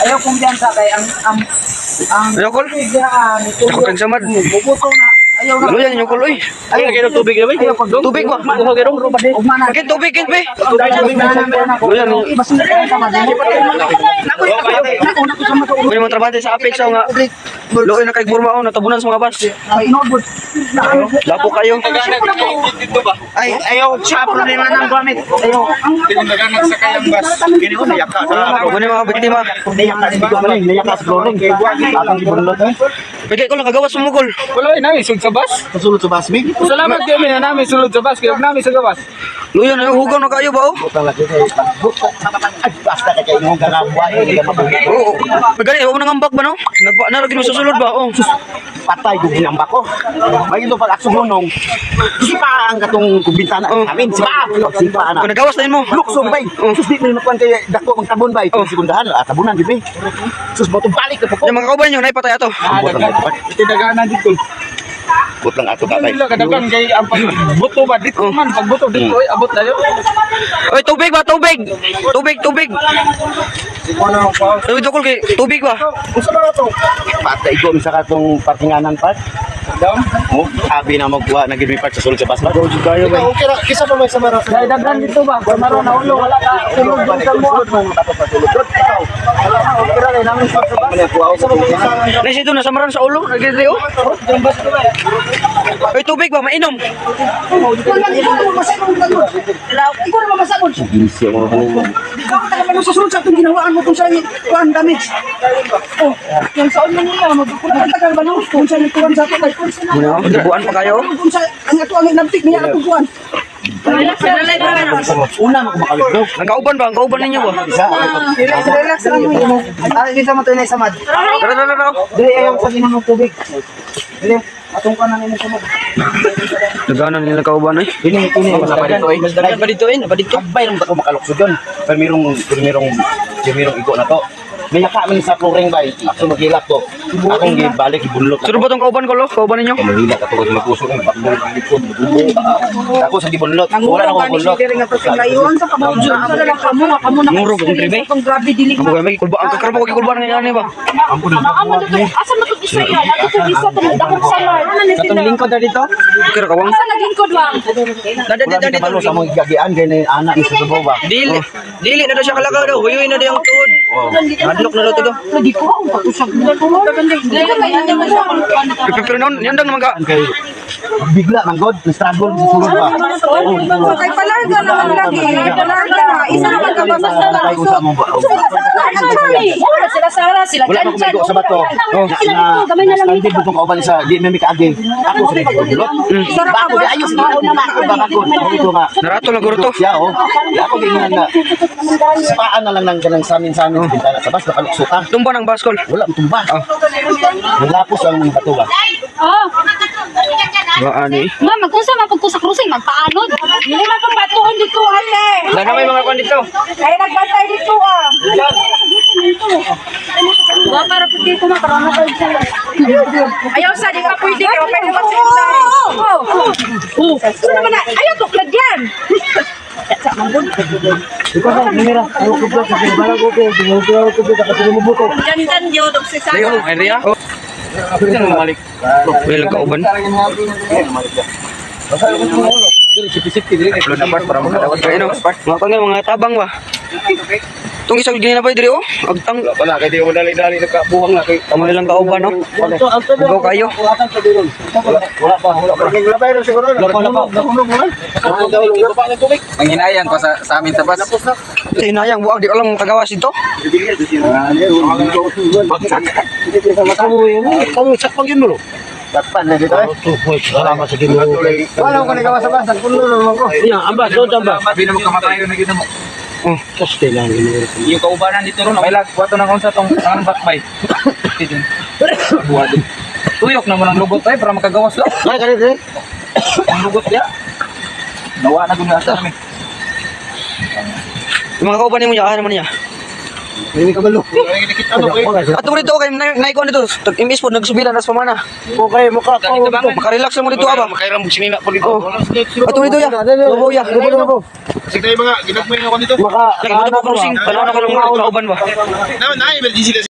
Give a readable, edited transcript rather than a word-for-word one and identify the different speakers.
Speaker 1: Ayaw kumpiyansa kay ang
Speaker 2: Ayaw kol.
Speaker 1: Ako
Speaker 2: Ako kang samad.
Speaker 1: Bubuto na. Ayaw na.
Speaker 2: Luyan yung kol oy.
Speaker 1: Ayaw tubig na ba? Ayaw pag
Speaker 2: Tubig ba?
Speaker 1: Ugma na.
Speaker 2: Kin tubig kin be. Luyan. May mga trabahante sa Apex oh, nga. Luoy na kay Burma oh, natabunan sa mga bus. Lapo kayo.
Speaker 1: Ay, ayaw siya problema ng gamit. Ayaw.
Speaker 2: Muna mga biktima.
Speaker 3: Nayaka sa flooring. Atang gibunlot eh.
Speaker 2: Bigay ko lang kagawas sumugol.
Speaker 4: Wala eh, namin sulod sa bus.
Speaker 3: Kasulod sa bus big.
Speaker 4: Salamat kami na namin sulod sa bus. Kaya namin sa gawas.
Speaker 2: Luyan ayo hugaw na kayo ba oh.
Speaker 3: Butang lagi kay Ay, basta ka kay imong gangabwa eh hindi ka mabuhi.
Speaker 2: Oo. Gani wa mo nangambak ba no? Nagba na ra susulod ba oh.
Speaker 3: Patay ko ginamba ko. May ito pag aksong hunong. Sipa ang katong kumbintana namin. Sipa. Sipa ana.
Speaker 2: Kung nagawas na yun mo.
Speaker 3: Luksong bay. Sus di man makuan kay dako mang tabon bay.
Speaker 2: Oh.
Speaker 3: Segundahan, ah, tabunan gid bay. Sus mo balik na po ko.
Speaker 2: Yung mga kauban nyo, naipatay ato.
Speaker 4: Tinaganan dito.
Speaker 3: Bot lang ato tatay.
Speaker 4: Wala kadagan kay ang pagbuto ba dito man pagbuto dito ay abot na yun.
Speaker 2: Oy, tubig ba? Tubig! Tubig, tubig! Tubig tukol kay tubig ba?
Speaker 3: Patay ko sa katong parkinganan part. Oh, abi na magkuha na gid mi part sa sulod sa bus ba.
Speaker 4: Kayo ba? Okay ra kisa pa may samara.
Speaker 1: Kay daghan dito ba? Samaro na ulo wala ka. Sulod dun sa mo. Okay ra kay namin sa bus.
Speaker 2: Nais ito, nasa maran sa ulo. Nagdiri oh. Oy, tubig ba? Mainom.
Speaker 1: Ikaw na mabasagod.
Speaker 3: Ginisi mo kanina.
Speaker 1: Ikaw ka naman ang susunod sa itong ginawaan mo kung saan kuan damage. Oh, yung saan mo niya, magkukulan ba no? Kung saan kuan sa ato kay kung saan.
Speaker 2: Muna, duguan pa kayo.
Speaker 1: Kung saan ang ato ang inabtik niya atong kuan.
Speaker 3: Una mo makalugdo.
Speaker 2: Ang kauban ba? Ang kauban ninyo ba?
Speaker 3: Isa.
Speaker 1: Relax, relax lang mo. Ah, kita mo to na samad.
Speaker 2: Tara, tara, tara.
Speaker 1: Dili ayaw sa ginang tubig. Dili, atong kanan imong samad.
Speaker 2: Nagana nila kauban eh.
Speaker 3: Ini ini mas pa dito eh.
Speaker 2: Mas dagan pa dito eh. Pa dito.
Speaker 3: Abay lang ko makaluksod yun. Pero merong igo na to. Nayaka man sa flooring bay. Ako maghilak to. Akong gibalik gibunlot.
Speaker 2: Sino ba tong kauban ko lo? Kauban ninyo?
Speaker 3: Mahila ka tugod magpuso ng bakbol ang likod magubo. Ako sa gibunlot. Wala na akong bunlot.
Speaker 1: Layuan sa kabaw. Sa lang kamo nga kamo na.
Speaker 2: Nguro kung dribe.
Speaker 1: Itong grabe dili
Speaker 2: Ang buhay may kulba ang kakarbo ko kulba ng ngani ba?
Speaker 5: Amo dito, asa man tong isa yan? Ato tong isa tong dakong salar.
Speaker 1: Katong lingkod na dito.
Speaker 2: Kira kawang.
Speaker 5: Asa naglingkod wang?
Speaker 3: Wala ni kabalo sa mong gagian kay ni anak ni sa Cebu ba.
Speaker 2: Dili. Dili na daw siya kalakaw daw. Huyuy na daw ang tuod. Hadlok na daw to.
Speaker 1: Lagi ko ang patusag.
Speaker 2: Pero noon, yan daw naman ka.
Speaker 3: Kay bigla man god, na struggle sa sulod ba.
Speaker 6: Kay palarga naman lagi. Palarga na. Isa naman ka ba sa
Speaker 3: Sa mong ba.
Speaker 5: Wala sila Sara, sila
Speaker 3: Wala
Speaker 5: Jan
Speaker 3: ko
Speaker 5: Jan.
Speaker 3: maigo sa bato.
Speaker 5: Oh. Sila dito, gamay na lang
Speaker 3: Standard butong kauban sa di may mikaagi. Ako sa gibunlot. Bako di ayos bako ba bako. Ito nga.
Speaker 2: Narato lang guro to.
Speaker 3: Siya oh. Ako gingon na. Spaan na lang ng kanang samin-samin sa bintana sa bas nakalukso ka.
Speaker 2: Tumba ng baskol.
Speaker 3: Wala tumba. Nalapos ang mga bato ba.
Speaker 5: Oh,
Speaker 2: Ba ani?
Speaker 5: ma'am, magunsa man pud ko sa crossing, magpaanod.
Speaker 6: Hindi man pang batuon dito, ate.
Speaker 2: Dana may mga kwan dito.
Speaker 6: Kaya nagbantay dito, ah.
Speaker 5: Wa para pud kay kuma para na
Speaker 6: Ayaw sa, di ka pwede. Kaya pwede magsinta. Oh.
Speaker 5: Oh,
Speaker 6: Sino naman na? Ayaw, tuklad yan.
Speaker 2: Layo, area. Oh. Well, ang kauban. Upload na part para makadawat kayo no. Mga kwan mga tabang ba. Tong isang gini na ba diri oh? Agtang
Speaker 4: Wala kay di mo dali-dali nakabuhang na kay
Speaker 2: tamo nilang kauban no. Ugaw kayo.
Speaker 3: Wala pa, wala pa.
Speaker 4: Wala pa siguro.
Speaker 3: Wala pa, wala pa.
Speaker 4: Ang hinayang ko sa amin sa bus.
Speaker 2: Sa hinayang buwag di ko alam kagawas dito.
Speaker 3: Takpan na dito eh.
Speaker 7: Salamat sa Ginoo.
Speaker 4: Wala ko nagawa sa bus, ang puno naman ko.
Speaker 7: Iya, ambas doon ambas.
Speaker 4: Sabi na magkamatayo na gina mo.
Speaker 7: Kaste lang Ginoo.
Speaker 4: Yung kaubanan dito ron, may lag wato ng unsa tong ang bakbay. Buhat. Tuyok na mo ng lugot ay para makagawas lang.
Speaker 7: Ay kani dire.
Speaker 4: Ang lugot ya. Nawa na gud asa namin.
Speaker 2: Yung mga kauban nimo niya, ah naman niya.
Speaker 7: Hindi ka balo.
Speaker 2: Ato dito kay naikuan dito. Tag MS po nagsubilan nas pamana.
Speaker 7: Okay, mukha ko.
Speaker 2: Makarelax lang mo dito aba.
Speaker 4: Makairam sinina po dito.
Speaker 2: Oh. Ato dito ya. Babaw ya.
Speaker 4: Kasi tayo mga ginagmay nga ko dito.
Speaker 7: Maka
Speaker 2: Lagi mo to crossing. Tanaw na ko ng mga kauban ba.
Speaker 4: Na na emergency.